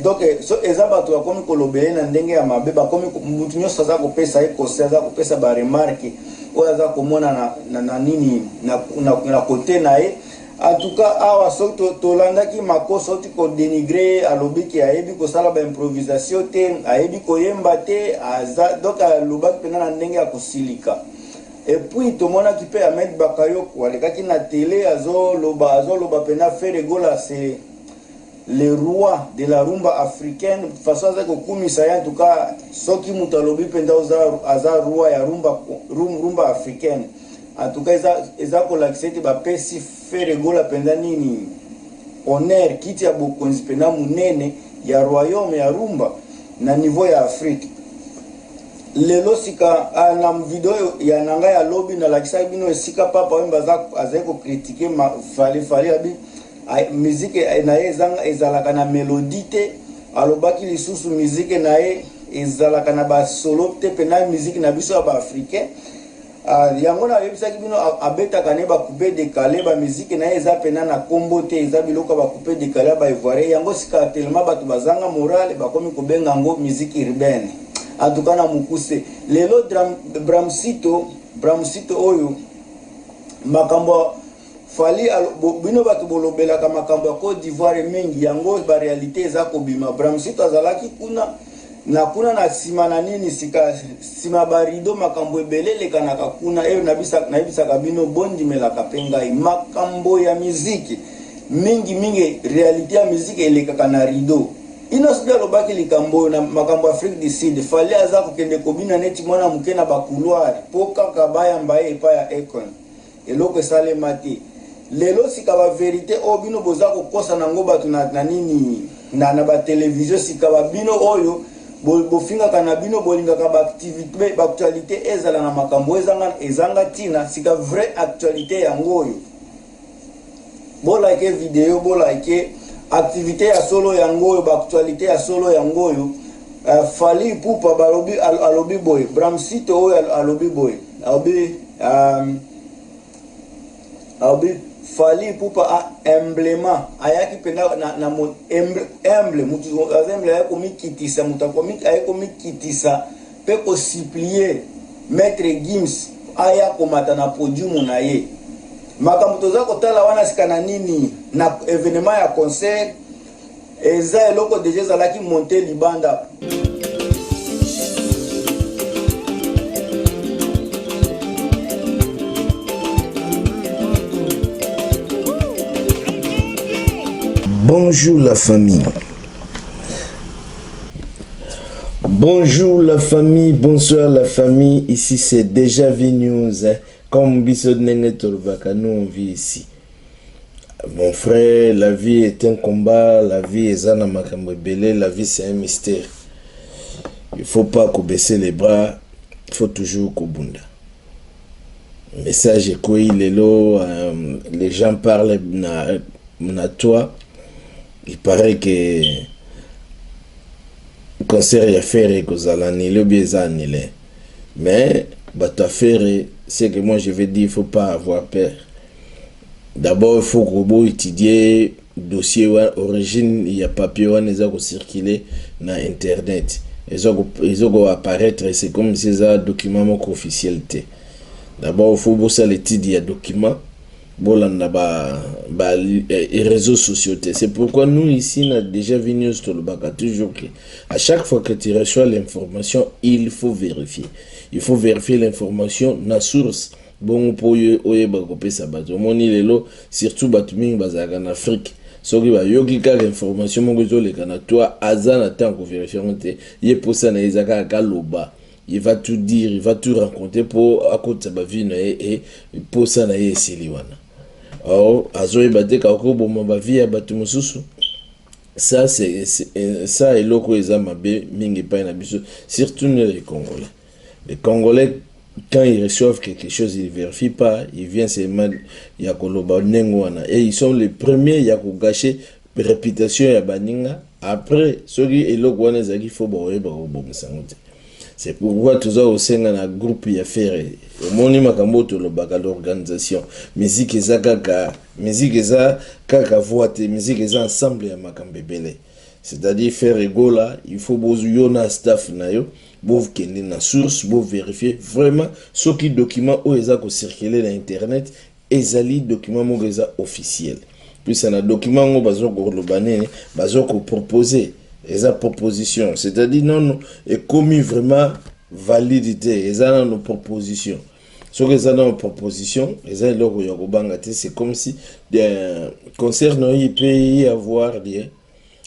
Donc so eza bato bakomi kolobela ye na ndenge ya mabe, bakomi mutu nyonso aza kopesa ye conseil, aza kopesa ba remarque oyo aza komona na nini na kote na ye. En tout cas, awa soki tolandaki Makoso oti kodénigrer ye, alobi ke ayebi kosala baimprovisation te, ayebi koyemba te, aza donc alobaki mpenza na ndenge ya kosilika. Et puis tomonaki mpe Ahmed Bakayoko alekaki na télé, azoloba mpenza Ferre Gola, c'est le roi de la rumba africaine, façon aza kokumisa ye. En tout cas, soki moto alobi mpenza aza roi ya rumba africaine, en tout cas eza kolakisa ete bapesi Ferre Gola mpenza nini, honneur, kiti ya bokonzi mpenza monene ya royaume ya rumba na niveau ya Afrique. Lelo sika na video ya na ngai ya lobi, nalakisaki bino esika Papa Wemba azali kocritiquer Fally. Fally abi musique na ye ezalaka na mélodie te. Alobaki lisusu musique na ye ezalaka na basolo te, mpena musique na biso ya baafricain. Yango nayebisaki bino, abetaka ne bacoupé décalé, bamusique na ye eza mpena na nkombo te, eza biloko ya bacoupé décalé ya baivoirien. Yango sika telema bato bazanga morale, bakomi kobenga yango musique urbaine. En tout cas, na mokuse, lelo Bramsito oyo makambo Fally, bino bato bolobelaka makambo ya Côte d'Ivoire mingi, yango baréalité eza kobima. Bramsito azalaki kuna na kuna na nsima na nini, sika nsima barideau, makambo ebele elekanaka kuna. Eyo nayebisaka bino, bondimelaka mpe ngai, makambo ya miziki mingimingi, réalité ya miziki elekaka na rideau. Innoss'B alobaki likambo oyo na makambo Afrique du Sud. Fally aza kokende kobina neti mwana moke na bacouloir mpo kaka bayamba ye epai ya Akon. Eloko esalema te. Lelo sika bavérité oyo bino boza kokosa nango bato na nini na batelevizio, sika babino oyo bofingaka na bino, bolingaka baactivité, baactualité ezala na makambo ezanga ntina. Sika vraie actualité yango oyo. Bolike video, bolike activité ya solo yango oyo, baactualité ya solo yango oyo. Fally Ipupa balobi, alobi boye, Bramsito oyo alobi boye, alobi Fally Ipupa humblement ayaki mpenza na humble, mutu aza humble, ayaki komikitisa, moto ayaki komikitisa mpe kosupplier Maître Gims aya komata na podium na ye. Makambo toza kotala wana sika na nini, na événement ya concert, eza eloko déjà ezalaki monté libanda. Bonjour la famille. Bonjour la famille, bonsoir la famille. Ici c'est Déjà Vu News, hein. Comme biso ndenge tolobaka, nous on vit ici. Mon frère, la vie est un combat, la vie eza na makambo ebele, la vie c'est un mystère. Il faut pas baisser les bras, il faut toujours kobunda. Message ekoyi lelo, les gens parlent na toi. Il paraît que concert ya Ferre ekozala annulé ou bien eza annulé. Mais bato ya Ferre, c'est que moi je vais dire, il faut pas avoir peur. D'abord, il faut ko étudier dossier wa origine ya papier wana eza kocirculer na internet. Eza koapparaître, c'est comme si eza document moko officiel te. D'abord, il faut bosala étude ya document, bolanda ba réseaux sociaux te. C'est pourquoi nous ici na Déjà Vu News tolobaka toujours que à chaque fois que tu reçois l'information, il faut vérifier, il faut vérifier l'information na source, bongo mpo oyeba kopesa bato. Omoni lelo, surtout bato mingi bazalaka na Afrique, soki bayoki kaka information moko ezoleka na toi, aza na temps kovérifier yango te. Ye mposa na ye eza kaka kaloba, il va tout dire, il va tout raconter mpo akotisa bavie na ye e mposa na ye esili wana. Or azoyeba te kaka koboma bavie ya bato mosusu. Ça c'est ça, eloko eza mabe mingi epai na biso, surtout nous les Congolais. Les Congolais, quand ils reçoivent quelque chose, ils ne vérifient pas, ils viennent seulement ya koloba ndenge wana et ils sont les premiers ya kogâcher réputation ya baninga. Après, soki eloko wana ezalaki fo, bakoyeba kobongisa yango te. C'est pourquoi toza kosenga na groupe ya Ferre. Omoni makambo oyo tolobaka, l'organisation. Musique eza kaka musique, eza kaka voix te, musique eza ensemble ya makambo ebele. C'est-à-dire Ferre Gola, il faut bozo na staff na yo, bokende na source, bo vérifier vraiment soki document oyo eza kocirculer na internet ezali document moko eza officiel. Puisque na document yango bazo koloba nini? Bazo koproposer, eza proposition, c'est-à-dire nano ekomi vraiment valide te, eza nano proposition. Soki eza nano proposition, eza eloko ya kobanga te. C'est comme si concert na oyo peut y avoir lieu,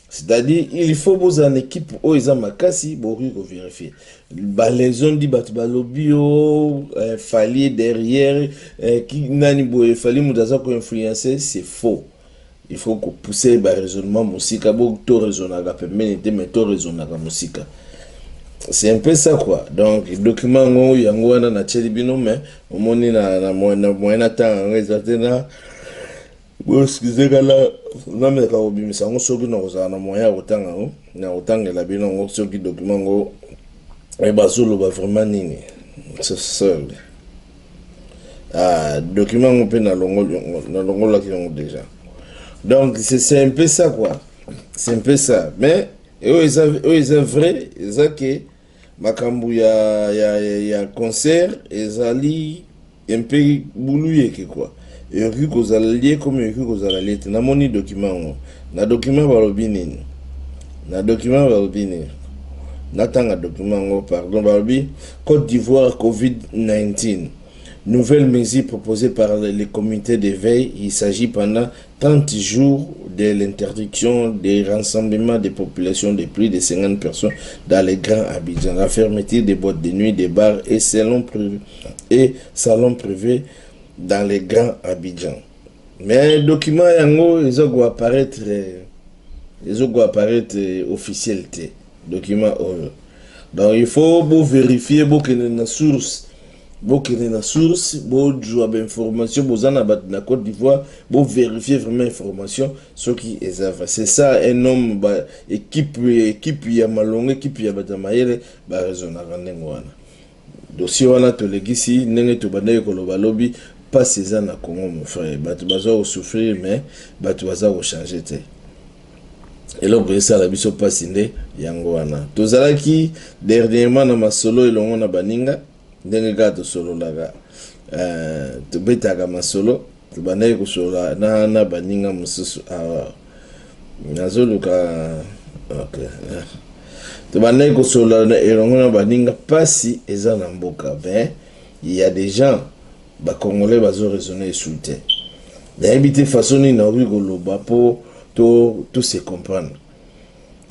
c'est-à-dire il faut bozala na équipe oyo eza makasi, bokoki kovérifier balaison di bato balobi o Fally derrière ki, nani boye, Fally moto aza koinfluencer. C'est faux. Il faut kopousser baraisonnement mosika. Bo to raisonnaka pembeni te, mais to raisonnaka mosika. C'est un peu ça, quoi. Donc document yango, yango wana natieli bino, mais omoni na moyen na ntango yango eza te. Na boexcuser kala, nameka kobimisa yango. Soki na kozala na moyen ya kotanga yango, na kotangela bino yango. Soki document yango bazoloba vraiment nini, c'est seul. Ah, document yango mpe nalongolaki yango déjà. Donc c'est un peu ça, quoi, c'est un peu ça. Mais oyo eza vrai, eza ke makambo ya concert ezali un peu bulu yeke, quoi. Ekoki kozala lié comme ekoki kozala lié te. Namoni document yango. Na document balobi nini? Na document balobi nini? Natanga document yango, pardon. Balobi: Côte d'Ivoire, Covid-19, nouvelle mesure proposée par les comités de veille. Il s'agit pendant 30 jours de l'interdiction des rassemblements des populations de plus de 50 personnes dans les grands Abidjan, la fermeture des boîtes de nuit, des bars et salons privés dans les grands Abidjan. Mais document yango eza koapparaître officiel te, document oyo. Donc il faut bovérifier, bokende na source, bokende na source, bozwa bainformation. Boza na bato na Côte d'Ivoire, bovérifier vraiment information soki eza vrai. C'est ça un homme ba équipe ya malongo, équipe ya bato ya mayele baraisonnaka ndenge wana. Dossier wana tolekisi. Ndenge tobandaki koloba lobi, mpasi eza na Congo, mon frère. Bato baza kosouffrir, mais bato baza kochanger te. Eloko esala biso mpasi nde yango wana. Tozalaki dernièrement na masolo elongo na baninga, ndenge kaka tosololaka, tobetaka masolo. Tobandaki kosolola na baninga mosusu awa. Nazoluka, ok. Tobandaki kosolola elongo na baninga, mpasi eza na mboka, mais il y a des gens, bacongolais, bazoraisonner esu te. Nayebi te façon nini nakoki koloba mpo to se comprendre.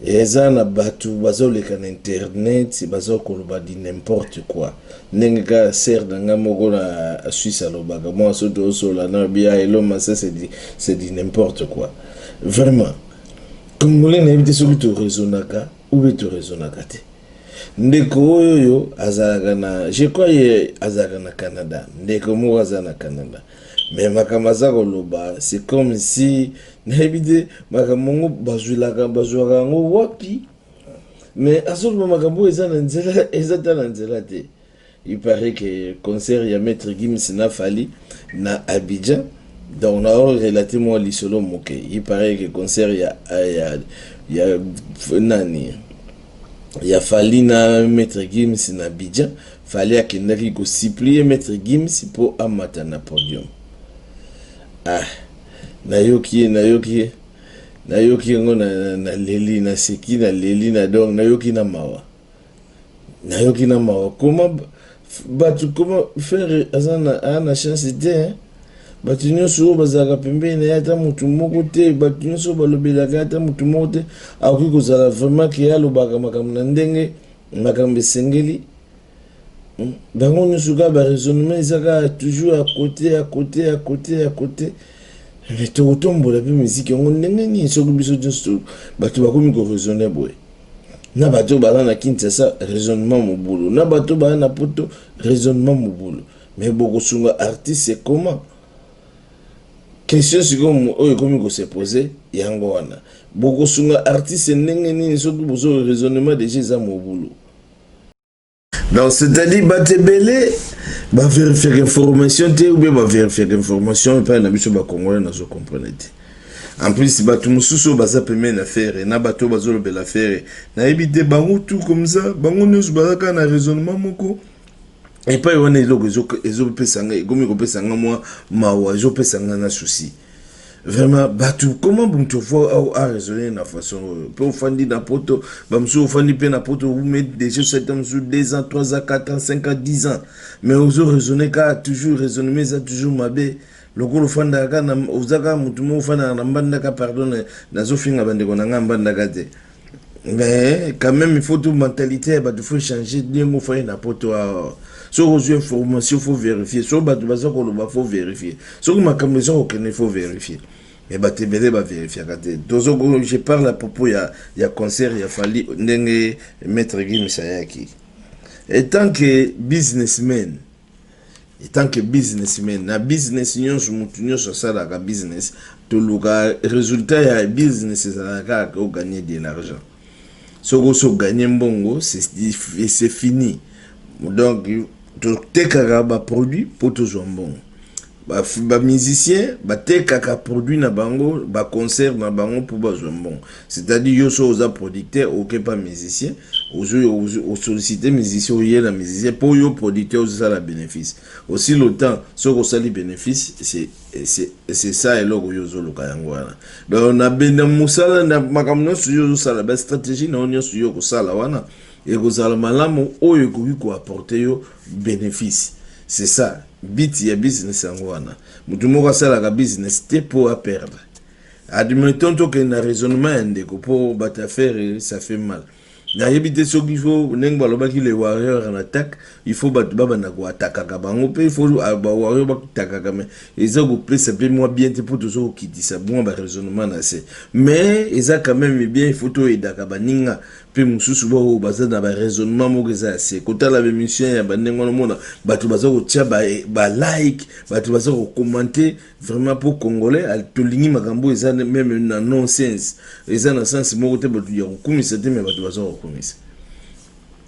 Eza na bato bazoleka na internet, baza koloba di n'importe quoi. Ndenge kaka sœur na nga moko na Suisse alobaka, mwa so tosola na bia eloma, ça c'est du n'importe quoi. Vraiment, congolais, nayebi te soki toraisonnaka ou bien toraisonnaka te. Ndeko oyo oyo azalaka na, je crois ye azalaka na Canada, ndeko moko aza na Canada, mais makambo aza koloba, c'est comme si nayebi te makambo yango bazwilaka, bazwaka yango wapi. Mais azoloba makambo oyo eza na nzela, eza ta na nzela te. Il paraît que concert ya Maître Gims na Fally na Abidjan, donc na relaté mwa lisolo moke, il paraît que concert ya nani, ya Fally na Maître Gims na Abidjan, Fally akendaki kosupplier Maître Gims mpo amata na podium. Ah, nayoki ye, nayoki ye, nayoki yango, naleli, naseki, naleli na, donc nayoki na mawa, nayoki na mawa. Koma bato, koma Ferre aza na chance te, hein? Bato nyonso oyo bazalaka pembeni na ye, ata motu moko te. Bato nyonso oyo balobelaka, ata motu moko te akoki kozala vraiment ke alobaka makambo na ndenge makambo esengeli. Bango nyonso kaka baraisonnement eza kaka toujours à côté, à côté, à côté, à côté. Mais tokotombola mpe miziki yango ndenge nini soki biso nyonso bato bakomi koraisonner boye? Na bato baza na Kinshasa, raisonnement mobulu, na bato baza na Poto, raisonnement mobulu. Mais bokosunga artiste comment? Question sikoyo oyo ekomi kose poser yango wana: bokosunga artiste ndenge nini soki bozo raisonnement déjà eza mobulu? Donc c'est-à-dire bato ebele bavérifiaka information te, ou bien bavérifiaka information epai na biso bacongolais. Nazocomprendre te. En plus bato mosusu oyo baza pembeni na Ferre na bato oyo bazolobela Ferre, nayebi te, bango tout comme ça, bango nyonso baza kaka na raisonnement moko. Epai wana eloko ezopesa nga, ekomi kopesa nga mwa mawa, ezopesa nga na souci vraiment. Bato, comment moto faut araisonner na façon oyo? Mpe ofandi na Poto, bamosusu ofandi mpe na Poto, ume déjà osali mosusu 2 ans, 3 ans, 4 ans, 5 ans, 10 ans, mais ozo raisonner kaka toujours, raisonnement eza toujours mabe. Lokola ofandaka kaka, oza kaka motu moko ofandaka na Mbandaka. Pardon, nazofinga bandeko na ngai Mbandaka te, mais quand même il faut tout mentalité ya bato faut changer. Ndenge ofandi na Poto awa, soki ozwi information, faut vérifier. Soki bato baza koloba, faut vérifier. Soki makambo eza kokende, faut vérifier. Mais bato ebele bavérifiaka te. Tozo, je parle à propos ya concert ya Fally, ndenge Maître Gims ayaki en tant que businessman. En tant que businessman, na business nyonso, motu nyonso asalaka business, toluka résultat ya business ezalaka kaka ogagner de l'argent. Soki osi ogagner mbongo, c'est fini. Donc totekaka baproduit mpo tozwa mbongo. Bamusicien batekaka produit na bango, baconcert na bango, mpo bazwa mbongo. C'est-à-dire yo so oza producteur, okepa musicien, osollicite musicien, oyela musicien mpo yo producteur ozosala bénéfice. Aussi longtemps soki osali bénéfice, c'est ça eloko oyo ozoluka, yango wana. Donc na mosala, na makambo nyonso yo ozosala, bastratégie na yo nyonso yo kosala wana ekozala malamu, oyo ekoki koapporter yo bénéfice. C'est ça but ya business, yango wana. Motu moko asalaka business te mpo aperdre. Admettons tokende na raisonnement ya ndeko, mpo bato affaire, ça fait mal. Nayebi te soki faut, ndenge balobaki les warriors en attaque, il faut bato babanda koatakaka bango mpe, il faut bawarrior batakaka, mais eza kopesa mpe mwa bien te, mpo toza kokitisa mwa baraisonnement na se. Mais eza quand même bien, il faut toyedaka baninga mpe mosusu baoyo baza na baraisonnement moko eza ya se. Kotala baémission ya bandenge wana, omona bato baza kotia balike, bato baza kocommenter vraiment, mpo Congolais tolingi makambo eza même na non sens, eza na sens moko te, bato ya kokumisa te, mais bato baza kokumisa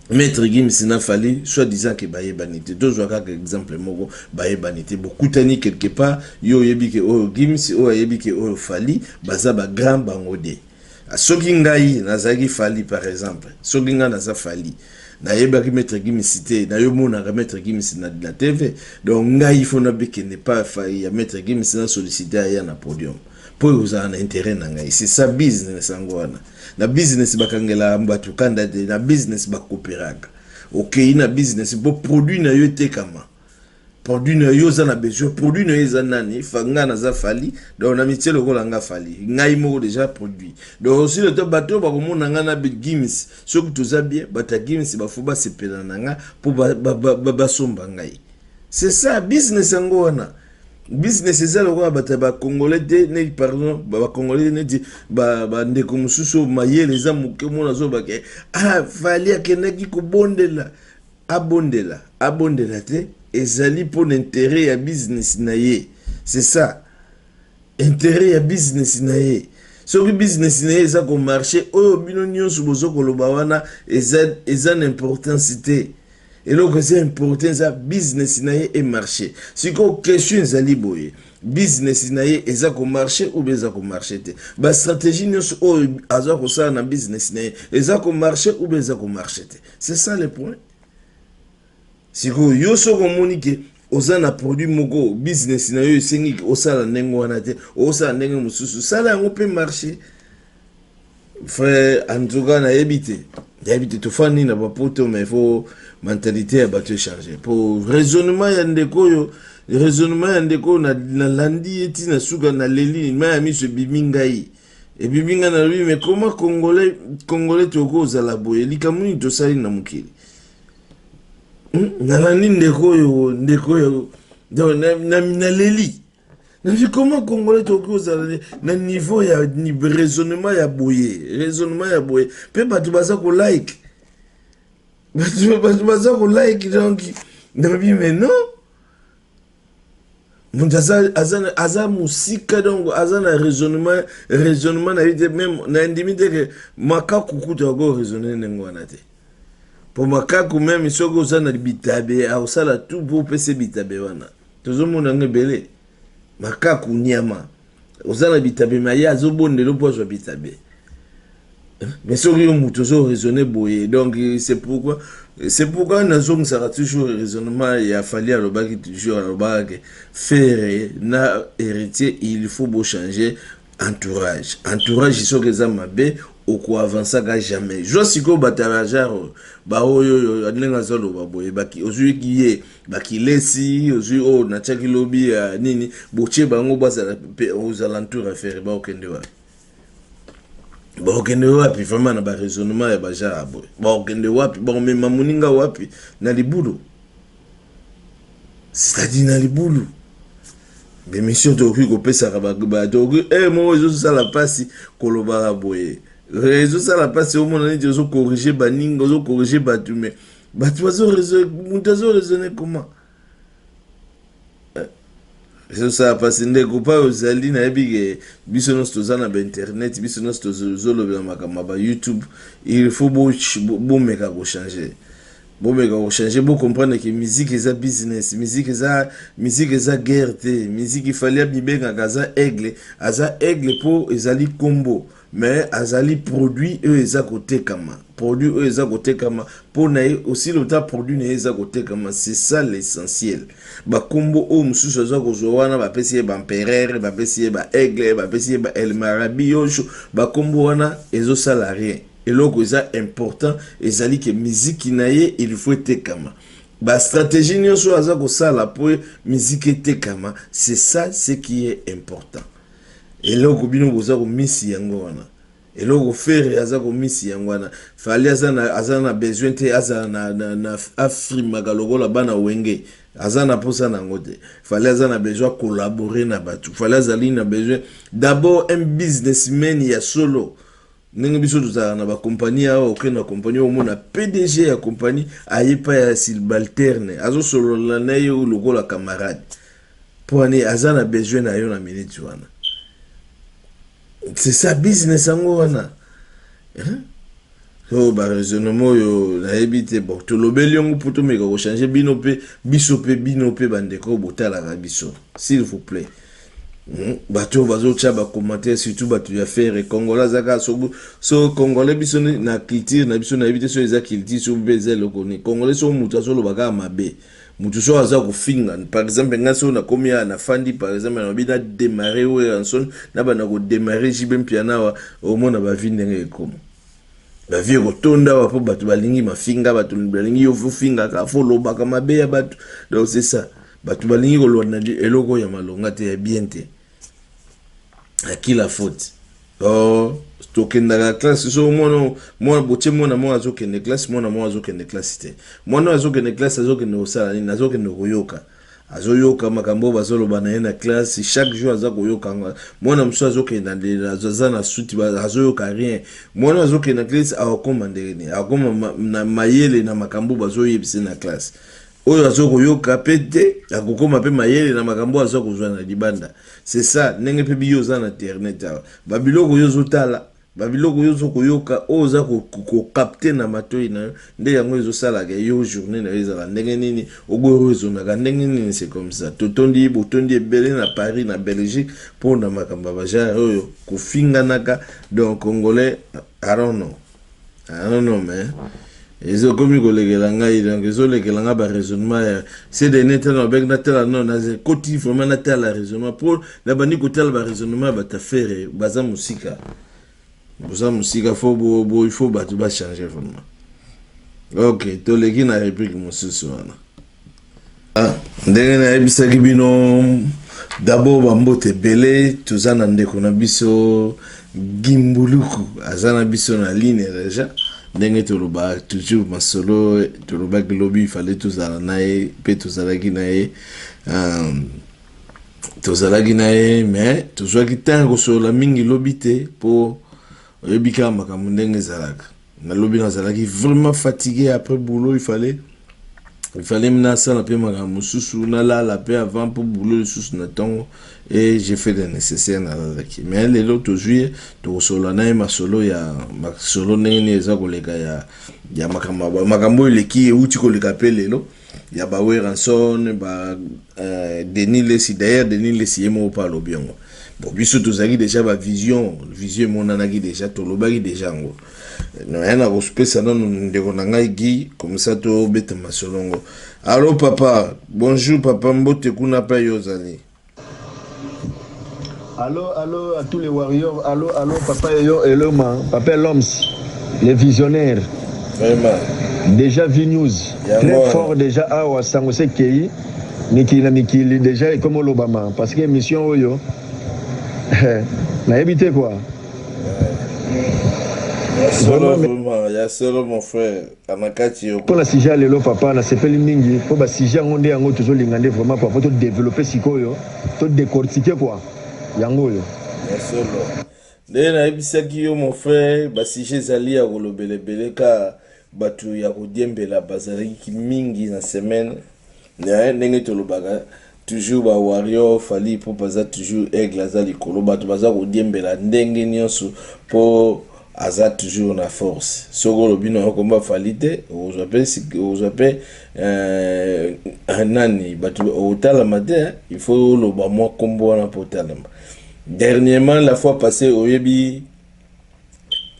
Maître Gims na Fally, soit disant ke bayebani te. Tozwa kaka exemple moko, bayebani te, bokutani quelque part, yo oyebi ke oyo Gims, oyo ayebi ke oyo Fally, baza bagrand bango de. Soki ngai nazalaki Fally, par exemple, soki ngai naza Fally, nayebaki Maître Gims te, nayomonaka Maître Gims na TV, donc ngai faut nabekende pa ya Maître Gims, na sollicité aya na podium, mpo ekozala na intérêt na ngai. C'est ça business, yango wana. Na business bakangelaka bato kanda te, na business bakopéraka. Okei na business mpo produit na yo etekama. Produit na yo, oza na besoin produit na yo eza nani? Nga naza Fally, donc na mitie lokola nga Fally, ngai moko déjà produit. Donc aussi le temps bato bakomona nga na Gims, soki toza bien, bato ya Gims bafo basepela na nga mpo basomba ngai. C'est ça business, yango wana. Business eza lokola bato ya bacongolais te, neti, pardon, bacongolais te, neti bandeko mosusu mayele eza moke. Mona azobake: "Ah, Fally akendaki kobondela." Abondela, abondela te, ezali mpona intérêt ya business na ye. C'est ça intérêt ya business na ye. Soki business na ye eza komarcher, oyo bino nyonso boza koloba wana eza na importance te. Eloko eza important eza business na ye emarcher. Sikoyo question ezali boye: business na ye eza komarcher ou bien eza komarcher te? Bastratégie nyonso oyo aza kosala na business na ye eza komarcher ou bien eza komarcher te? C'est ça le point. Sikoyo yo soki omoni ke oza na produit moko, business na yo esengi osala ndenge wana te, osala ndenge mosusu, sala yango mpe marché, frère. En tout cas nayebi te, nayebi te. Tofandi na bapoto, mais faut mentalité ya bato echanger, po raisonnement ya ndeko oyo, raisonnement ya ndeko oyo, nalandi ye ntina suka, naleli, mai ya miso ebimi ngai, ebimi ngai. Nalobi: "Mais comment Congolais, Congolais tokoki kozala boye? Likambo nini tosali na mokili?" Nalandi ndeko oyo, ndeko oyo, donc naleli, nabi: "Comment Congolais tokoki kozala na niveau ya raisonnement ya boye, raisonnement ya boye?" Mpe bato baza kolike, bato baza kolike. Donc nalobi: "Mais non, moto aza mosika." Donc aza na raisonnement na ye te. Même nandimi te ke makaku kutu ako raisonner ndenge wana te, mpo makaku même soki oza na bitabe, akosala tout mpo opesa bitabe wana. Tozomona yango ebele, makaku nyama. Oza na bitabe, mais ye azobondela mpo azwa bitabe. Mais soki yo moto ozo raisonner boye, donc c'est pourquoi nazongisaka toujours raisonnement ya Fally. Alobaki toujours, alobaka ke Ferre na Héritier, il faut bochanger entourage. Entourage soki eza mabe, okoavansaka jamais. Zwa sikoyo bato ya genre baoyo oyo, ndenge azoloba boye, ozwiki ye bakilesi, ozwi oyo natiaki lobi ya nini, botie bango bazala aux alentours ya Ferre, baokende wapi? Bakokende wapi vraiment na baraisonnement ya bagenre ya boye? Bakokende wapi? Bakomema moninga wapi? Na libulu, c'est-à-dire na libulu. Bémission tokoki kopesaka tokoki e moko ezosala mpasi kolobaka boye, ezosala mpasi. Omona neti ozocorriger baninga, ozocorriger bato, mais bato moto azoraisonner comment? Ezosala mpasi, ndeko. Pa ozali, nayebi ke biso nyonso toza na bainternet, biso nyonso tozolobela makambo ya baYouTube. Il faut bomeka kochanger, bomeka kochanger, bocomprendre ke musique eza business, musique eza guerre te. Musique, Fally abibengaka aza aigle, aza aigle mpo ezali kombo, mais azali produit oyo eza kotekama, produit oyo eza kotekama mpo na ye. Aussi lota produit na ye eza kotekama, c'est ça l'essentiel. Bakombo oyo mosusu aza kozwa wana, bapesi ye baempereur, bapesi ye baaigle, bapesi ye baelmarabi yosho, bakombo wana ezosala rien. Eloko eza important ezali ke miziki na ye, il faut etekama. Bastratégie nyonso oyo aza kosala mpo miziki etekama, c'est ça ce qui est important. Eloko bino boza komisi yango wana, eloko Ferre aza komisi yango wana. Fally aza na besoin te azala na afrimaka lokola bana Wenge, aza na mposa na yango te. Fally aza na besoin collaborer na bato. Fally azali na besoin d'abord un businessman ya solo. Ndenge biso tozalaka na bakompagnie awa, okende na kompagnie, omona PDG ya kompagnie aye pa ya subalterne, azosolola na ye lokola camarade, mpo ani aza na besoin na yo na minute wana. C'est ça business yango wana. So baraisonnement oyo nayebi te. Bon, tolobeli yango mpo tomeka kochanger bino mpe biso mpe bino mpe bandeko botalaka biso, s'il vous plaît. Bato oyo bazotya bacommentaire, surtout bato ya Ferre, Congolais aza kaka so Congolais. Biso na culture na biso, nayebi te so eza culture, so mpe eza eloko nini. Congolais, so moto azoloba kaka mabe, moto so aza kofinga, par exemple ngai so nakomi awa, nafandi, par exemple nalobi na démarre Werrason, nabanda kodémarrer JB Mpiana awa, omona bavi ndenge ekoma, bavi ekotonda awa, mpo bato balingi mafinga, bato balingi yo fofingaka, folobaka mabe ya bato. Donc c'est ça, bato balingi kolanda eloko ya malonga te, ya bien te. À qui la faute? Oh, tokendaka classe, so mwana mwana botie mwana moko azokende classe, mwana moko azokende classe te. Mwana oyo azokende classe azokende kosala nini? Azokende koyoka, azoyoka makambo oyo bazoloba na ye na classe chaque jour, aza koyoka yango. Mwana mosusu azokende, aza na suti, azoyoka rien. Mwana oyo azokende na classe akokoma ndenge nini? Akokoma na mayele na makambo bazoyebisa na classe. Oyo aza koyoka mpe te, akokoma mpe mayele na makambo aza kozwa na libanda. C'est ça ndenge mpe biyo oza na internet awa, babiloko oyo ozotala, babiloko oyo oza koyoka, oyo oza kocapter na matoi na yo, nde yango ezosalaka yo journée na yo ezala ndenge nini, okoraisonnaka ndenge nini. C'est comme ça. Totondi, botondi ebele na Paris, na Belgique, mpona makambo ya bagenre oyo kofinganaka. Donc Congolais, I don't know, I don't know, mais ezokomi kolekela ngai. Donc ezolekela ngai baraisonnement ya cdn. Tala, babeki natala, no koti vraiment natala raisonnement, mpo nabandi kotala baraisonnement ya bato. Affaire baza mosika, boza mosika. Faut bo il faut bato bachanger vraiment. Ok, toleki na réplique mosusu wana. Ah, ndenge nayebisaki bino d'abord, bambote ebele. Toza na ndeko na biso Gimbuluku, aza na biso na ligne déjà. Ndenge toloba toujours, masolo tolobaki lobi, fallait tozala na ye mpe tozalaki na ye, tozalaki na ye, mais tozwaki ntango kosolola mingi lobi te, mpo oyebi kaka makambo ndenge ezalaka. Nalobi nazalaki vraiment fatigué après boulot, il fallait nasala mpe makambo mosusu, nalala mpe avant, mpo boulot lisusu na ntongo, et j'ai fait le nécessaire, nalalaki. Mais lelo tozwi ye, tokosolola na ye masolo ya masolo ndenge nini eza koleka ya makambo oyo eleki, euti koleka mpe lelo, ya baWerrason, ba Denis Lessie. D'ailleurs Denis Lessie ye moko mpe alobi yango. Bon, biso tozalaki deja ba vision, vision emonanaki deja, tolobaki deja yango. Naya na kopesa nanu ndeko na ngai Guy, comme ça tobeta masolo ngo. Allo papa, bonjour papa, mbote kuna pe yo ozali. Allo, allo à tous les warriors, allo, allo papa Eyo Eloma, papa Eloms, les visionnaires. Vraiment. Déjà V-News, très fort déjà awa sango se kei mikili na mikili déjà ekomi olobama parce que émission oyo nayebi te quoi. Ya solo vraiment, ya solo mon frère, anakati yo. Mpo na sujet ya lelo papa, nasepeli mingi mpo ba sujet yango nde yango tozolinga nde vraiment quoi, mpo to développer sikoyo, to décortiquer quoi, yango oyo. Ya solo. Ndenge nayebisaki yo mon frère, ba sujet ezali ya kolobela ebele ka bato ya kodiembela bazalaki mingi na semaine. Ndenge tolobaka toujours ba warrior, Fally Ipupa aza toujours aigle, aza likolo, bato baza kodiembela ndenge nyonso po aza toujours na force. Soki olobi na okomba Fally te, okozwa pe okozwa pe nani bato otalama te, il faut oloba mwa kombo wana po otalama. Dernièrement, la fois passée, oyebi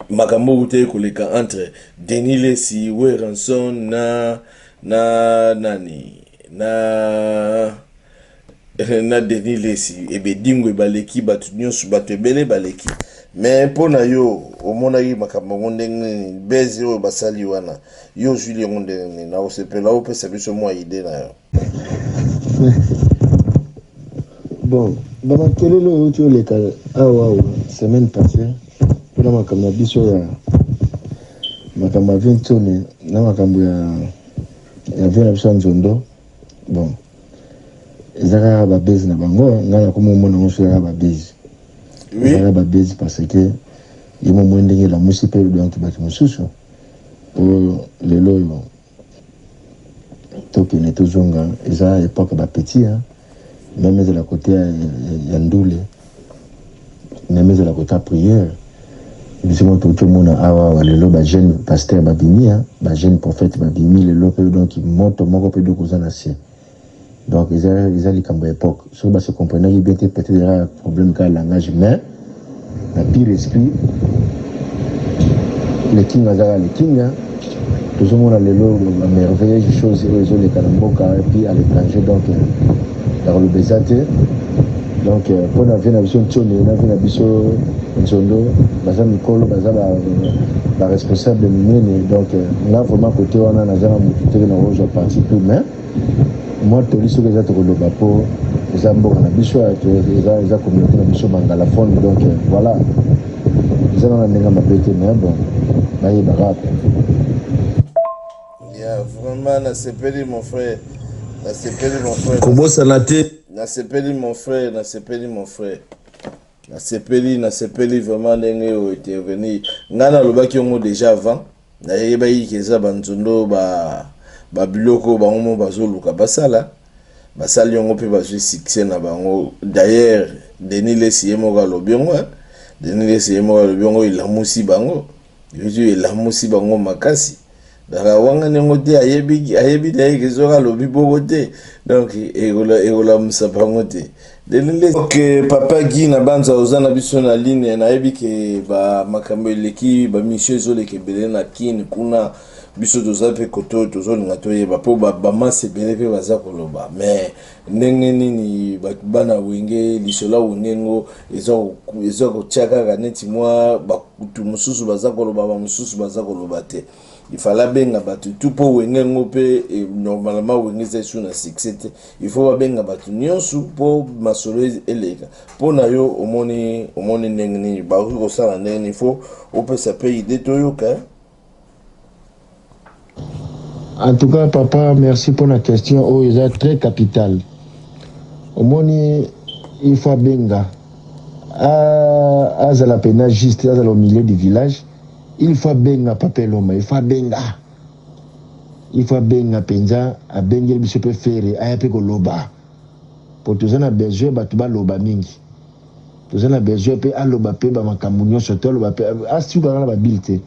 makambo outaki koleka entre Denis Lessi, Werrason na nani na Denis Lessi, ebedingo ebaleki bato nyonso, bato ebele baleki. Mais mpo na yo omonaki makambo yango ndenge nini? Beze oyo basali wana, yo ozwili yango ndenge nini? Na kosepela opesa biso mwa idée na yo. Bon, bamakelele oyo euti oleka awa awa semaine passée mpona makambo na biso ya makambo ya Ventone na makambo ya vie na biso ya nzondo. Bon, eza kaka babase na bango, ngai nakomi omona yango so kaka babase, eza kaka babase parce que ye momoi ndenge elamusi mpe donc bato mosusu po lelo oyo tokende tozonga eza époque ya bapetit, même ezala kote ya ndule, même ezala kote ya prière. Biso mo toki omona awa awa lelo bajeune pasteur babimi, bajeune prophète babimi lelo mpe donc moto moko mpe donc oza na se. Donc eza likambo ya époque. Soki base comprenaki bien te, peut-être eza problème kaka langage, mais na pire esprit, le king aza kaka le king. Tozomona lelo bamerveilleuse chose oyo ezoleka na mboka et puis à l'étranger. Donc ya koloba eza te. Donc mpona vie na biso ntione na vie na biso nzondo, baza mikolo, baza baresponsable minene. Donc nga vraiment côté wana naza na motu teke na kozwa parti pris, mais mwa toli soki eza, tokoloba mpo eza mboka na biso, eza communauté na biso bangalaphone. Donc voilà, eza nana ndenge mabe te, mais bon, bayebaka. Ya vraiment, nasepeli mon frère, nasepeli mon frère. Kobosana te. Nasepeli mon frère, nasepeli mon frère, nasepeli, nasepeli vraiment ndenge oyo intervenir. Ngai nalobaki yango déjà avant, nayebaki ke eza banzondo babiloko bango mo bazoluka basala, basali yango mpe bazwi succès na bango. D'ailleurs Denis Lesi ye moko alobi yango, Denis Lesi ye moko alobi yango, elamusi bango, elamusi bango makasi. Daka wangani yango te, ayebi, ayebi na ye ke soki alobi bongo te, donc ekolamusa bango te. Ok, papa Guy na banza oza na biso na ligne. Nayebi ke bamakambo eleki, bamission ezoleka ebele na Kine kuna. Biso toza mpe kote oyo tozolinga toyeba mpo bamasi ebele mpe baza koloba, mais ndenge nini bana Wenge, lisolo ya Wenge ngo eza kotia kaka neti mwa bakutu mosusu baza koloba, bamosusu baza koloba te. Il fallait abenga bato tu mpo Wenge yango mpe normalement Wenge eza esu na succès te, il faut babenga bato nyonso mpo masolo eleka. Mpo na yo omoni ndenge nini bakoki kosala, ndenge nini? Faut opesa mpe idée toyoka. En tout cas, papa, merci pour la question. Oyo eza très capital. Omoni, il faut abenga. Azala pena juste, azala au milieu du village. Il faut abenga papa Eloma, il faut abenga. Il faut abenga penza, abengeli biso pe Ferre, aya pe koloba. Po toza na besoin bato baloba mingi. Toza na besoin pe aloba pe ba makambo nyonso te, aloba pe asukaka na babile te.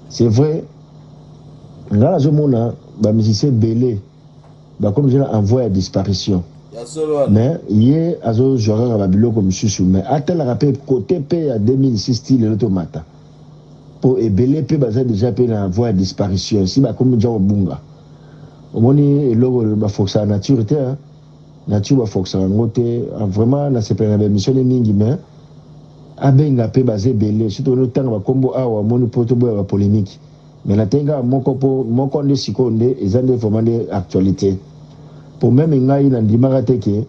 C'est vrai, nga nazomona bamusicien ebele bakomi deja en voie ya disparition. Ya solo wana. Mais ye azozwa kaka babiloko mosusu, mais atalaka mpe kote mpe ya 2006 ti lelo tomata, mpo ebele mpe baza deja mpe na voie ya disparition, si bakomi deja kobunga. Omoni eloko bafokisaka nature te, hein? Nature bafokisaka yango te. Vraiment nasepela na baémission ne mingi, mais abenga mpe baza ebele, surtout otanga bakombo awa, omoni, mpo toboya bapolémique. Mais natengi kaka moko, mpo moko nde sikoyo nde eza nde vraiment nde actualité. Po même ngai nandimaka te ke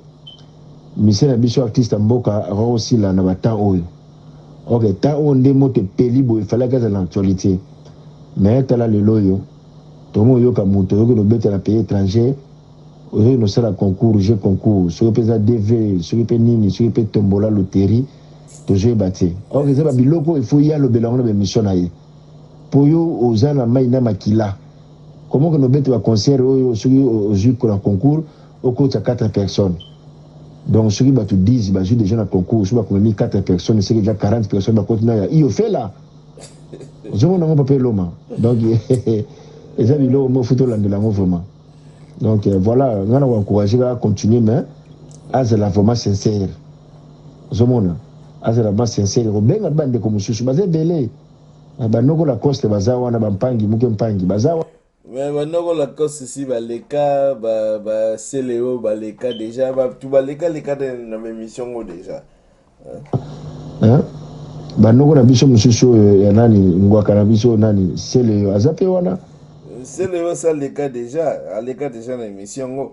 musicien na biso, artiste ya mboka, akoki kosila na batemps oyo. Ok, temps oyo nde moto epeli boye, efalaki azala na actualité. Mais tala lelo oyo, tokomi oyoka moto oyoki nobeta na pays étranger, ozoki nosala concours, jeu concours, soki mpe eza DV, soki mpe nini, soki mpe tombola, loterie, tozoyeba te. Or eza babiloko oyo ifo ye alobela yango na baémission na ye, mpo yo oza na mai na makila. Comment ke nobeta baconcert oyo, soki ozwi na concours, okotisa 4 personnes? Donc soki bato 10 bazwi déjà na concours, soki bakomemi 4 personnes, soki déjà 40 personnes bakoti na ya iofela, ozomona yango, papa Eloma. Donc eza biloko mo futi olandela yango vraiment. Donc voilà, ngai na koencourage kaka continuer, mais azala vraiment sincère. Ozomona, azala vraiment sincère, kobenga bandeko mosusu baza ebele, banoko Lacoste baza wana, bampangi moke mpangi baza wana. Mais banoko Lacoste si baleka, basele oyo baleka déjà, bato baleka leka na baémission ngo déjà. Hein? Banoko na biso mosusu oyo ya nani, ngwaka na biso nani, sele oyo aza mpe wana. Sele oyo aleka déjà, aleka déjà na émission ngo.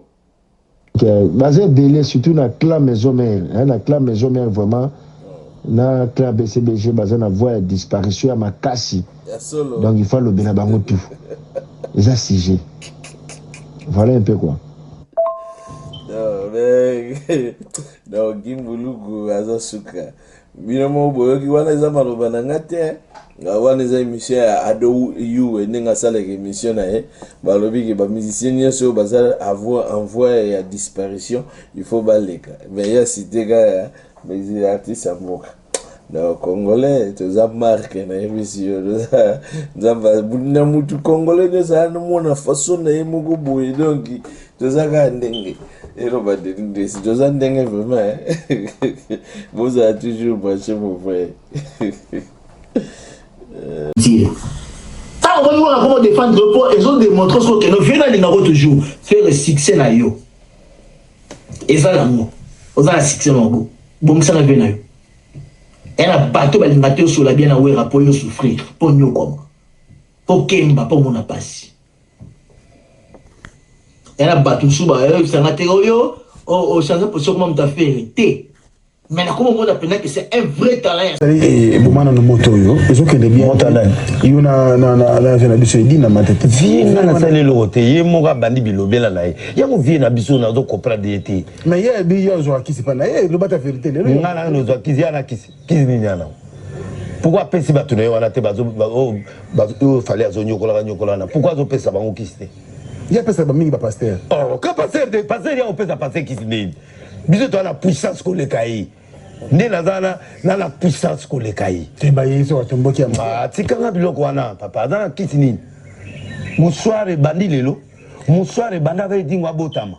Baza ebele, surtout na clan maison mère, hein, na clan maison mère vraiment, na clan BCBG, baza na voie ya disparition ya makasi. Ya solo. Donc il faut alobela bango tout, eza sujet. Voilà un peu quoi. Non, mais donc Gimbuluku aza suka. Bino moko boyoki, wana eza maloba na nga te, wana eza émission ya Ado Yuwe, ndenge asalaka émission na ye. Balobi ke bamusicien nyonso oyo baza en voie ya disparition, il faut baleka. Mais ya cité kaka mais artiste ya mboka. Donc congolais toza marke, nayebisi yo, toza Nzambe na mutu. Congolais nyonso anomona façon na ye moko boye. Donc toza kaka ndenge eloba Denis, toza ndenge vraiment. Bozala toujours branché, mon frère. Ntango omoni wana komo défendre, mpo ezodémontre soki okende vie, nalingako toujours faire succès na yo, eza yango oza na succès moko, bongisana vie na yo. Eya na bato balinga te osola bien na Wera, mpo yo souffrir, mpo nyokwama, mpo kemba, mpo mona pasi. Eya na bato mosusu bayebisanga te oyo ochange position, koma moto afere te, mais nakoma omona mpenza que c'est un vrai talent. Eboma nano moto oyo ezokende bien. Yo na vie na biso Edina Matete. Vie nga nasali eloko te, ye moko abandi bilobela na ye yango. Vie na biso nazocomprendre ye te. Mais ye abi yo azwaka kisi mpa na ye, lobata vérité lelo. Nga na nozwa kisi ya na kisi, kisi nini yana? Pourquoi apesi bato na ye wana te? Oyo Fally azonyokolaka nyokola wana, pourquoi azopesa bango kisi te? Ye apesaka bamingi bapasteur. Oh, ka pasteur te, pasteur ya opesa pasteur kisi ndeni? Biso toza na puissance koleka ye, nde naza na puissance koleka ye. Te, baye so batomboki ya. Tikanga biloko wana, papa. Aza na kisi nini? Mouchoir ebandi lelo, mouchoir ebandaka Edingo abotama.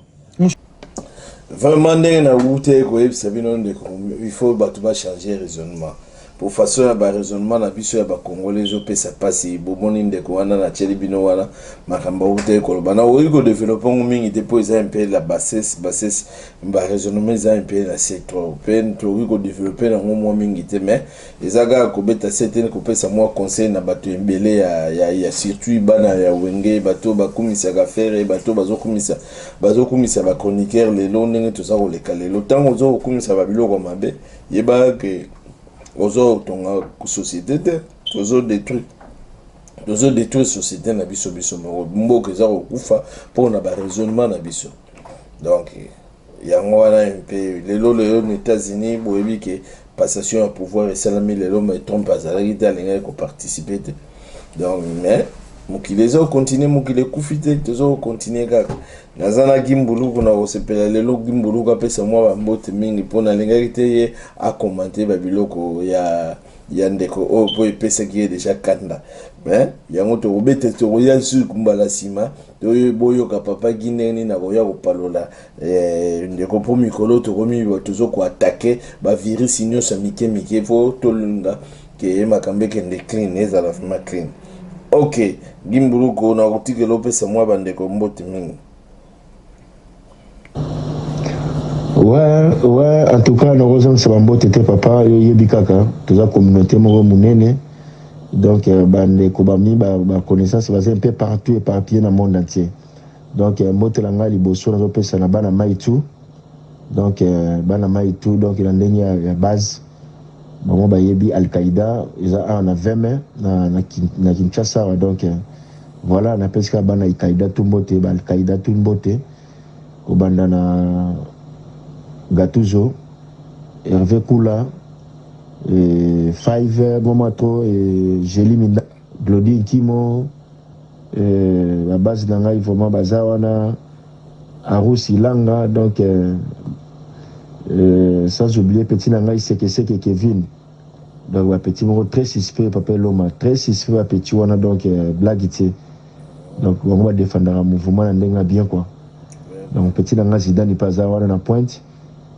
Vraiment, ndenge nawuti koyebisa bino ndeko, il faut bato bachange raisonnement, po façon ya baraisonnement na biso ya bacongolais ezopesa mpasi. Bomoni ndeko wana natieli bino wana, makambo awuti koloba, nakoki kodévelopper ngo mingi te, mpo eza mpe la bassesse, bassesse baraisonnement eza mpe na se trop, mpe tokoki kodévelopper yango mwa mingi te. Mais eza kaka kobeta se te, kopesa mwa conseil na bato ebele ya surtout bana ya Wenge, bato bakumisaka Ferre, bato bazokumisa bachroniqueur lelo. Ndenge toza koleka lelo, ntango oza kokumisa babiloko mabe, yebaka ke ozotonga société te, tozodétruire société na biso, biso moko. Mboka eza kokufa mpona baraisonnement na biso. Donc yango wana mpe lelo, lelo na États-Unis, boyebi ke passation ya pouvoir esalami lelo, mais Trump azalaki te, alingaki koparticiper te. Donc mais mokili eza kocontinuer, mokili ekufi te, toza kocontinuer kaka. Naza na Gimbuluku na kosepela lelo. Gimbuluku apesa mwa bambote mingi, mpo nalingaki te ye akomante babiloko ya ya ndeko oyo mpo epesaki ye deja kanda. Mais yango tokobeta, tokoya lisusu mbala nsima, boyoka papa Guy ndenge nini akoya kopalola ndeko, mpo mikolo tokomi tozo koattaquer bavirus nyonso ya mike mike mpo tolinga ke makambo ekende clean, ezala vraiment clean. Ok, Gimbuluko, nakotikela opesa mwa bandeko mbote mingi. Ouais, en tout cas nakozongisa bambote te, papa. Yo oyebi kaka toza communauté moko monene, donc bandeko bami baconnaissance baza un peu partout, éparpillé na monde entier. Donc mbote na ngai liboso nazopesa na bana mai tu, donc bana mai tu, donc na ndenge ya base bango bayebi Alqaïda eza awa na 20 mai na Kinshasa awa. Donc voilà, napesi kaka bana Alqaïda tu mbote, baalqaïda tu mbote, kobanda na Gatuzo, Hervé Kula et Five Momatro et Géli Minda, Glody Nkimo, babase na ngai vraiment baza wana, Arus Ilanga, donc sans oublier petit na ngai Sekeseke Kevin. Donc bapetit moko très suspect, papa Eloma, très suspect bapetit wana. Donc blague te, donc bango badefendaka mouvement na ndenge ya bien quoi. Donc petit na ngai Zidane mpe aza wana na pointe,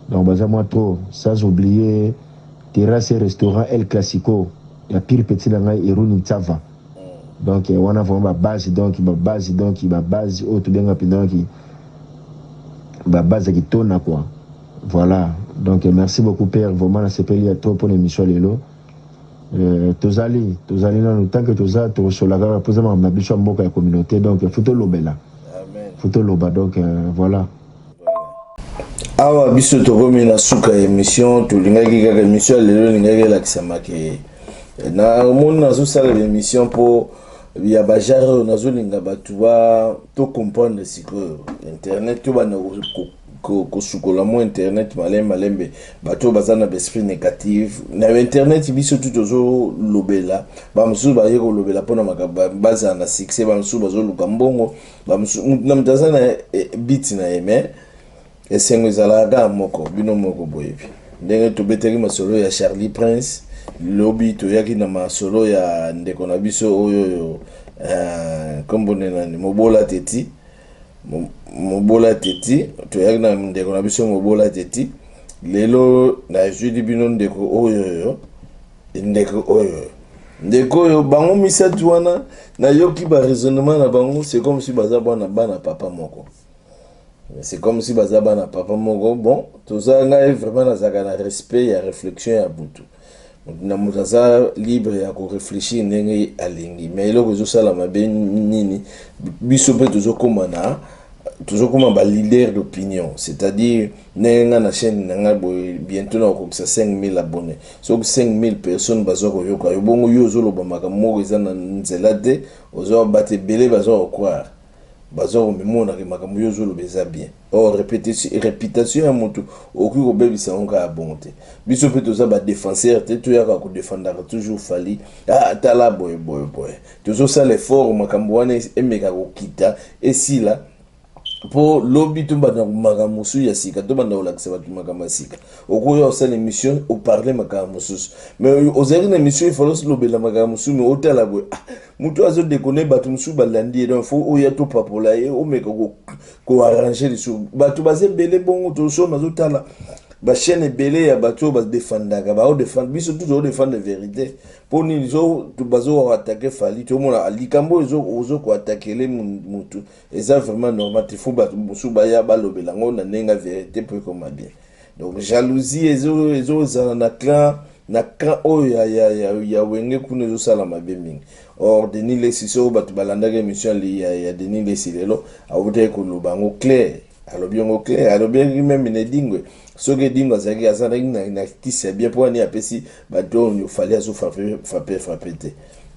donc baza mwa trop. Sans oublier terrasse et restaurant El Classico ya pire petit na ngai Eruni Ntsava. Donc wana vraiment babase, donc babase, donc babase oyo tobenga mpe donc babase ya kitona quoi. Voilà, donc merci beaucoup père, vraiment nasepeli ya trop mpona émission lelo. Tozali nanu, tant que toza tokosola kaka mpo eza makambo na biso ya mboka, ya communauté, donc faut tolobela, faut toloba. Donc voilà. Awa biso tokomi na suka ya émission. Tolingaki kaka émission ya lelo elingaki elakisamaki na omoni nazosala émission mpo ya bagenre oyo nazolinga bato ba tocomprendre sikoyo internet, tobanda kosukola mo internet malembe malembe. Bato oyo baza na baesprit négative na internet, biso tu tozolobela. Bamosusu baye kolobela mpona makambo bazala na succès, bamosusu bazoluka mbongo, na moto aza na but na ye. Mais esengo ezalaka kaka moko, bino moko boyebi ndenge tobetaki masolo ya Charlie Prince lobi, toyaki na masolo ya ndeko na biso oyo oyo nkombo nde nani, Mobola Teti, Mobola Teti. Toyaki na ndeko na biso Mobola Teti. Lelo nazwili bino ndeko oyo oyo, ndeko oyo, ndeko oyo. Bango misato wana, nayoki baraisonnement na bango, c'est comme si baza bana bana papa moko, c'est comme si baza bana papa moko. Bon, toza, ngai vraiment nazalaka na respect ya réflexion ya butu na moto, aza libre ya koréfléchir ndenge alingi. Mais eloko ezosala mabe nini? Biso mpe tozokóma na tozokóma baleader d'opinion, c'est-à-dire ndenge nga na chaîne na ngai boye, bientôt na kokokisa 5000 abonnés. Soki 5000 personnes baza koyoka yo bongo, yo ozoloba makambo moko eza na nzela te, ozwa bato ebele baza kocroire, baza komimonaka makambo yo ozoloba eza bien. Or réputation ya motu okoki kobebisa yango kaka bongo te. Biso mpe toza badéfenseur te, toyaka kodefendaka toujours Fally. Ah, tala boye boye boye, tozosala effort makambo wana emeka kokita, esila, mpo lobi tobanda makambo mosusu ya sika, tobanda kolakisa bato makambo ya sika. Okoya osala émission, oparle makambo mosusu, mais ozalaki na émission, ifalo olobela makambo mosusu, mais otala boye, ah, motu azodekone, bato mosusu balandi ye, donc faut oya topapola ye, omeka koarranger lisusu. Bato baza ebele bongo, toso nazotala bachaîne ebele ya bato oyo badefendaka, baodefendre. Biso tu tozodefendre vérité. Mpo nini so bazokoattaquer Fally? Tomona likambo oyo ozokoattaquer motu eza vraiment normal te. Faut bato mosusu baya balobela yango na ndenge ya vérité mpo ekoma bien. Donc jalousie ezozala na clan, na camp oyo ya Wenge kuna, ezosala mabe mingi. Or Denis Lesi, soki bato balandaki émission ya Denis Lesi lelo, awutaki koloba yango clair, alobi yango clair, alobaki même na Edingwe. Soki Edingwe azalaki azalaki na kisi ya bien, mpo wani apesi bato oyo Fally azofrapper frapper frapper te.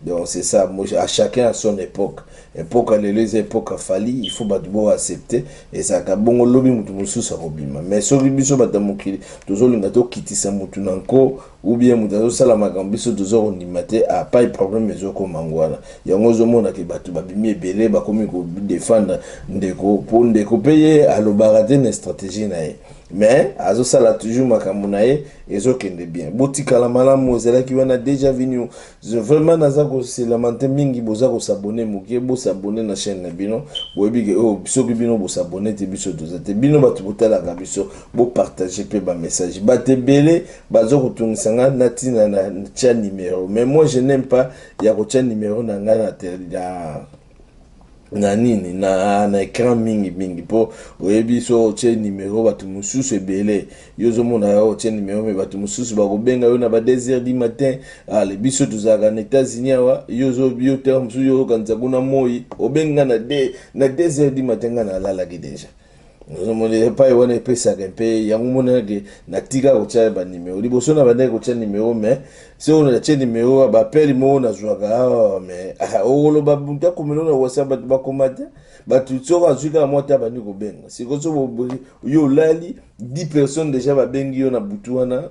Donc c'est ça, à chacun à son époque. Époque ya lelo eza époque ya Fally, il faut bato bo accepter, ezalaka bongo. Lobi motu mosusu akobima. Mais soki biso bato ya mokili tozolinga tokitisa motu na nko, ou bien moto azosala makambo biso toza kondima te, apai problème ezokoma ngo wana. Yango ozomonake bato babimi ebele, bakomi kodefendre ndeko, mpo ndeko mpe ye alobaka te na stratégie na ye. Mais azosala toujours makambo na ye, ezokende bien. Botikala malamu. Ezalaki wana déjà venu. Vraiment naza kose lamenter mingi, boza kos'abonner moke. Bos'abonner na chaîne na bino. Boyebi ke oyo soki bino bos'abonner te, biso toza te. Bino bato botalaka biso, bopartager mpe bamessage. Bato ebele baza kotungisa nga na ntina na tia numéro, mais moi je n'aime pas ya kotia numéro na ngai na nini na écran mingi mingi, mpo oyebi so otie numéro, bato mosusu ebele, yo ozomona yo otie numéro, mais bato mosusu bakobenga yo na ba 2 heures du matin. Ale biso tozalaka na États-Unis awa, yo te mosusu yo okanisa kuna moi obenga na 2 heures du matin, nga nalalaki déjà. Ozomona epai wana epesaka mpe yango monanake natika kotia banimero. Liboso na bandaki kotia nimero, mais soki natie nimero, bapele moko nazwaka awa, mais okoloba moto akomela na WhatsApp, bato bakoma te. Bato soki azwi kaka mwa te, abandi kobenga. Sikoyo so yo olali, 10 personnes déjà babengi yo na butu wana,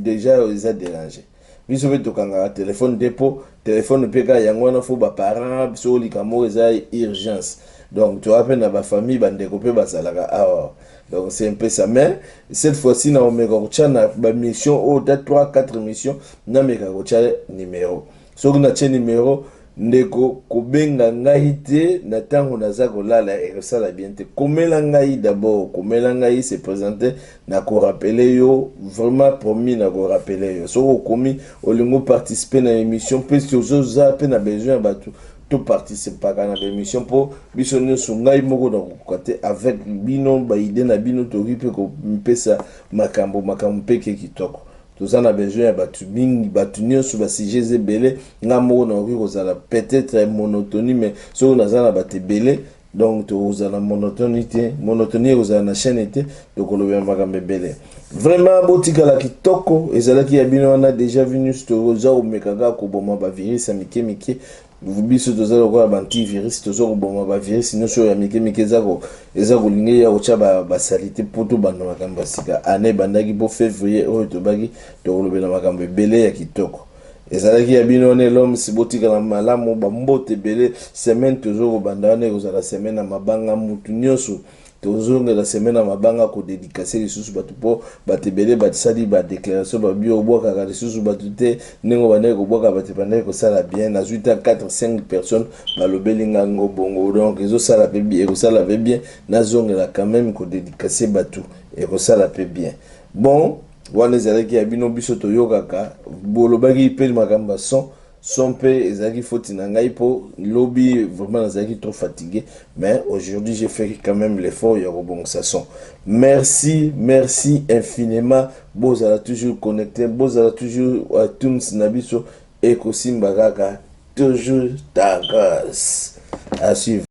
déjà eza déranger. Biso mpe tokangaka telefone te, mpo telefone mpe kaka yango wana, faut baparent so olika moko eza urgence. Donc toza mpe na bafamille, bandeko mpe bazalaka awa. Donc c'est un peu ça. Mais cette fois-ci na omeka kotia na bamission oyo ta 3 4 mission, nameka kotia numéro. Soki natie numéro, ndeko, kobenga ngai te na ntango naza kolala, ekosala bien te. Komela ngai d'abord, komela ngai, se présente, nakorappeler yo. Vraiment promis, nakorappeler yo. Soki okomi olingi oparticiper na émission, mpe tozoza mpe na besoin ya bato toparticipaka na baémission, mpo biso nyonso, ngai moko nakokoka te. Avec bino, baidées na bino, tokoki mpe kopesa makambo makambo mpe ke kitoko. Toza na besoin ya bato mingi, bato nyonso, basujets ebele. Nga moko nakoki kozala peut-être monotonie, mais soki naza na bato ebele, donc tokozala monotonie te, monotonie ekozala na chaîne te, tokolobela makambo ebele. Vraiment botikala kitoko. Ezalaki ya bino wana déjà vinus. Toza komeka kaka koboma bavirus ya mike mike. Biso toza lokola baantivirus, toza koboma bavirus nyonso oyo ya mike mike eza kolinga ya kotya basaleté, mpo tobanda makambo ya sika. Ane ebandaki mpo février oyo tobaki tokolobela makambo ebele ya kitoko. Ezalaki ya bino wana Eloms. Botikala malamu, bambote ebele. Semaine tozo kobanda wana ekozala semaine ya mabanga. Mutu nyonso, tozongela semaine ya mabanga, kodédicacer lisusu bato, mpo bato ebele basali badéclaration, babi obwakaka lisusu bato te ndenge bandaki kobwaka bato, bandaki kosala bien. Nazwi ta 4 5 personnes balobeli ngango bongo. Donc ezosala mpe, ekosala mpe bien nazongela quand même kodédicacer bato, ekosala mpe bien. Bon, wana ezalaki ya bino. Biso toyokaka, bolobaki mpe makambo ya son. Son mpe ezalaki foti na ngai, mpo lobi vraiment nazalaki trop fatigué, mais aujourd'hui j'ai fait quand même l'effort ya kobongisa son. Merci, merci infiniment. Bozala toujours connecté, bozala toujours iTunes na biso, ekosimba kaka toujours. Tagas à suivre.